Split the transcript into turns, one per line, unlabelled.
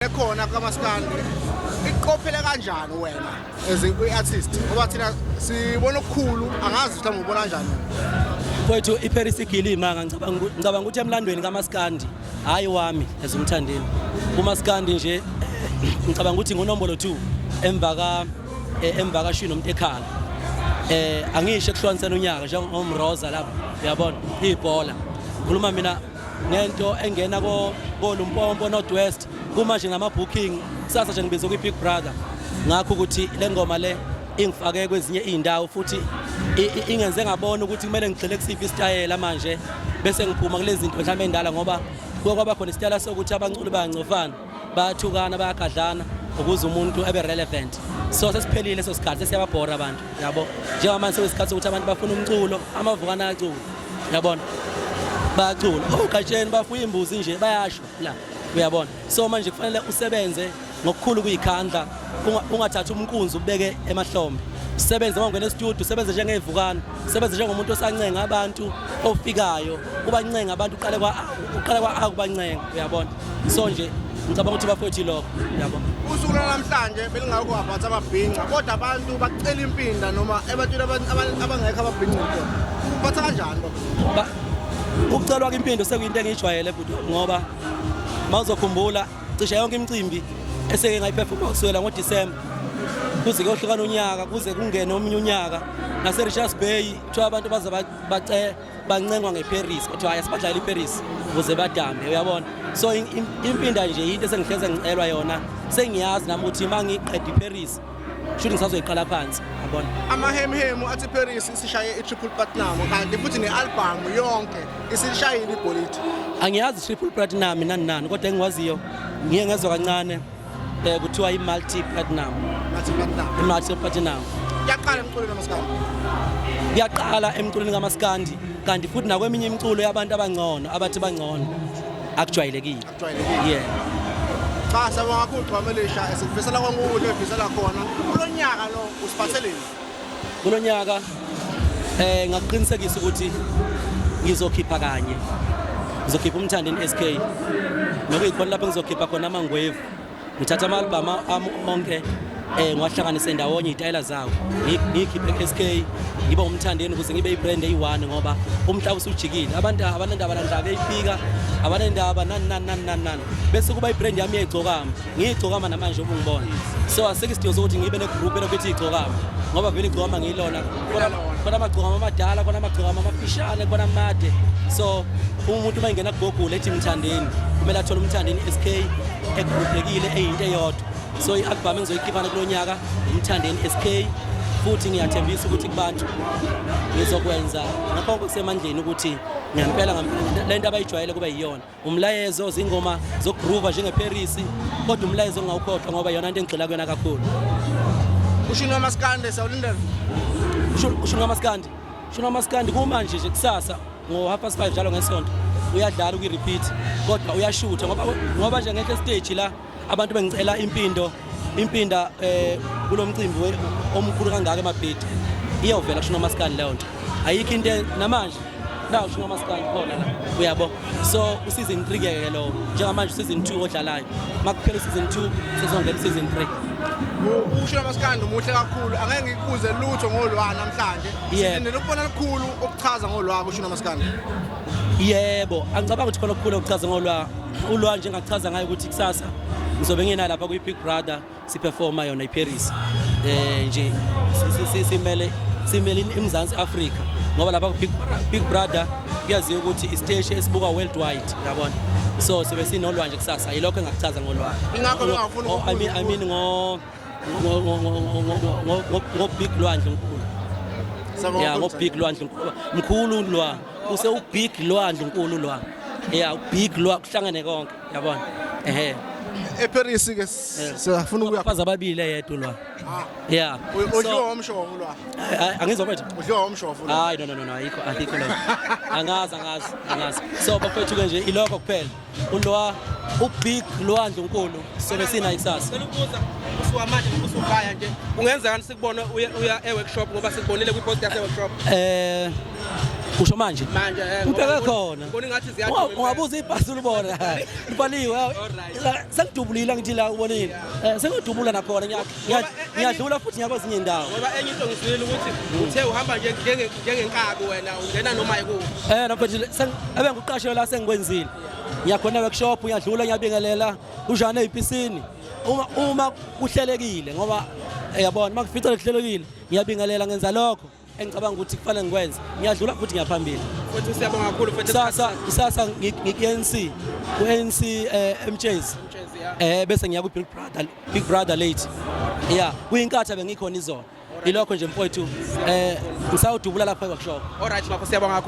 Ekhona kamaskandi iqophele kanjani wena as i-artist, ngoba thina sibona okukhulu, angazi mhlawumbe ubona kanjani?
Mfowethu, iParis igile imanga. Ngicabanga ukuthi emlandweni kaMaskandi, hayi wami as uMthandeni, kuMaskandi nje, ngicabanga ukuthi ngunombolo 2 emva kaShwi nomuntu ekhala. Angisho ekuhlukaniseni unyaka njengomroza lapha, uyabona ibhola. Ngikhuluma mina ngento engena ko koLumpompo, North West. Kumanje ngama-booking, kusasa nje ngibizwe kwi-Big Brother. Ngakho ukuthi le ngoma le ingifake kwezinye iy'ndawo futhi ingenze ngabona ukuthi kumele ngigxile kusiphi isitayela manje, bese ngiphuma kulezi zinto mhlawumbe endala, ngoba kuke kwaba khona isitayela sokuthi abanculi bayancofana, bayathukana, bayagadlana ukuze umuntu ebe relevant. So sesiphelile leso sikhathi, sesiyababhora abantu, yabo. Njengamanje sekuyisikhathi sokuthi abantu bafuna umculo, amavukana ayacula, yabona, bayacula, ogatsheni bafuya imbuzi nje, bayasho la, uyabona. So manje kufanele usebenze ngokukhulu kuyikhandla, ungathathi umnkunzi ubeke emahlombe. Usebenze uma ungena e-studio, usebenze njengevukana, usebenze njengomuntu osancenga abantu ofikayo, ubancenga abantu, uqale kwa A kubancenga, uyabona. So nje ngicabanga ukuthi, bafowethu, lokho, uyabona.
Usuku lwanamhlanje belingakho about amabhinca, kodwa abantu bacela impinda noma ebantwini abangekho ababhinca khona. Kuphatha kanjani lokho?
Ukucelwa kwimpindo sekuyinto engiyijwayele, bhuti, ngoba mawuzokhumbula cishe yonke imicimbi eseke ngayiphefuma kusukela ngoDisemba kuze kuyohlukana unyaka, kuze kungene omunye unyaka, nase-Richards Bay kuthiwa abantu baze bancengwa ngeParis, kuthiwa hayi, asibadlalela iParis ukuze badambe, uyabona. So impinda nje yinto esengihleze ngicelwa yona. Sengiyazi nami ukuthi uma ngiqeda iParis, shuthi ngisazoyiqala phansi, yabona.
Amahemhemu athi Paris isishaye i-triple platinum, kanti futhi ne-album yonke isishayile igolide.
Angiyazi triple platinum nani nani, kodwa engikwaziyo, ngiye ngezwa kancane kuthiwa i-multi platinum.
Multi platinum.
I-multi platinum.
Kuyaqala emculweni kamaskandi.
Kuyaqala emculweni kamaskandi, kanti futhi nakweminye imiculo yabantu abangcono, abathi bangcono, akujwayelekile.
Akujwayelekile.
Yeah.
Cha, siyabonga kakhulu, Gcokama Elisha. Sikufisela konke okuhle efisela khona kulo nyaka lo. Usiphatheleni?
Kulo nyaka ngakuqinisekisa ukuthi ngizokhipha kanye, ngizokhipha uMthandeni SK, nokuyikhona lapho ngizokhipha khona amangwevu. Ngithatha ama-album ami onke, ngiwahlanganise ndawonye, iy'tayela zawo, ngiyikhiphe ku-SK, ngibe uMthandeni ukuze ngibe i-brand eyi-one, ngoba umhlaba usujikile. Abantu abanendaba nandaba eyifika, abanendaba nani nani nani nani nani, bese kuba i-brand yami yayigcokama, ngiyigcokama namanje ubungibona. So asikho isidingo sokuthi ngibe ne-group elokhu ethi igcokama, ngoba vele igcokama ngiyilona. Khona amagcokama amadala, khona amagcokama amafishane, khona amade. So umuntu uma engena ku-Google ethi Mthandeni, kumele athole uMthandeni SK egrupekile, eyinto eyodwa. So i-album engizoyikhipha kulo nyaka, uMthandeni SK, futhi ngiyathembisa ukuthi kubantu ngizokwenza ngakho konke okusemandleni ukuthi ngempela ngempela lento abayijwayele kube yiyona. Umlayezo zingoma zokugroova njengeParis, kodwa umlayezo ongawukhohlwa, ngoba yona into engigxila kuyona kakhulu.
Ushuni wamaskandi siyawulindela?
Ushuni kamaskandi, ushuni wamaskandi kumanje nje, kusasa ngo-5:30 njalo ngesonto uyadlala kwi-repeat, kodwa uyashutha ngoba nje ngekho stage la abantu bengicela impindo, impinda kulo mcimbi omkhulu kangaka eMabhidi, iyovela kushuni wamaskandi leyo nto. Ayikho into namanje la ushuni wamaskandi khona la, uyabo. So u-season 3 ke lowo, njengamanje u-season 2 odlalayo. Makuphela u-season 2, sezongena u-season 3.
Ushuni wamaskandi umuhle kakhulu, angeke ngikubuze lutho ngolwa namhlanje. Silindele ukubona lukhulu okuchaza ngolwa kushuni wamaskandi.
Yebo, angicabanga ukuthi khona okukhulu okuchaza ngolwa. Ulwa nje engakuchaza ngayo ukuthi kusasa ngizobe ngina lapha kwi-Big Brother, siperforma yona iParis, nje simele iMzansi Afrika, ngoba lapha ku-Big Brother kuyaziwa ukuthi isiteshi esibukwa worldwide, yabona. So sobe sinolwa nje kusasa, yilokho engakuchaza ngolwa.
Ingakho bengafuni
Oh, I mean ngo-Big Lwandle Nkulu.
Siyabonga
Ya.
kakhulu.
Ngo-Big Lwandle Nkulu, mkhulu lwa, use u-Big Lwandle Nkulu lwa, ya, u-Big lwa, kuhlangane konke, yabona, ehe.
EParis ke siyafuna ukuya.
Abafazi ababili, eyedwa lwa, ya.
Udliwa umshovu lwa?
Angizwa, mfethu.
Udliwa umshovu lwa?
Hayi, no, no, no, no, ayikho, ayikho lokho. Angazi, angazi, angazi. So bafethu ke nje ilokho kuphela, ulwa, uBig Lwandle Nkulu, sobe sinayo kusasa.
Cela ukubuza, usuka manje usugaya nje, kungenzeka sikubone uya e-workshop, ngoba sikubonile kwi-post yase-workshop?
Eh Usho manje?
Manje
Ubheke
ngoba
khona.
ngibona ngathi ziyaduma impela.
Ungabuza ibhasi ulibona. Libhaliwe.
Alright.
Sengidubulile ngithi la ubonile. Sengidubula nakhona
Ngoba
ngiyadlula futhi ngiyakwezinye indawo.
Ngoba enye into ngizwile ukuthi uthe uhamba nje njengenkabi wena, ungena noma yikuphi.
Nafethu ebe ngiqashelwe la sengikwenzile. Ngiyakhona workshop, ngiyadlula, ngiyabingelela ujane ezipisini. Uma kuhlelekile ngoba yabona makufica kuhlelekile ngiyabingelela, ngenza lokho engicabanga ukuthi kufanele ngikwenze, ngiyadlula futhi ngiyaphambili.
Futhi siyabonga kakhulu futhi.
Sasa ngi-ANC, ku-ANC MJs.
MJs, yeah.
Bese ngiya ku Big Brother, Big Brother late. Yeah, kuyinkathi bengikhona izolo. Ilokho nje mfowethu, ngisawudubula lapha e-workshop.
Alright, makho, siyabonga kakhulu.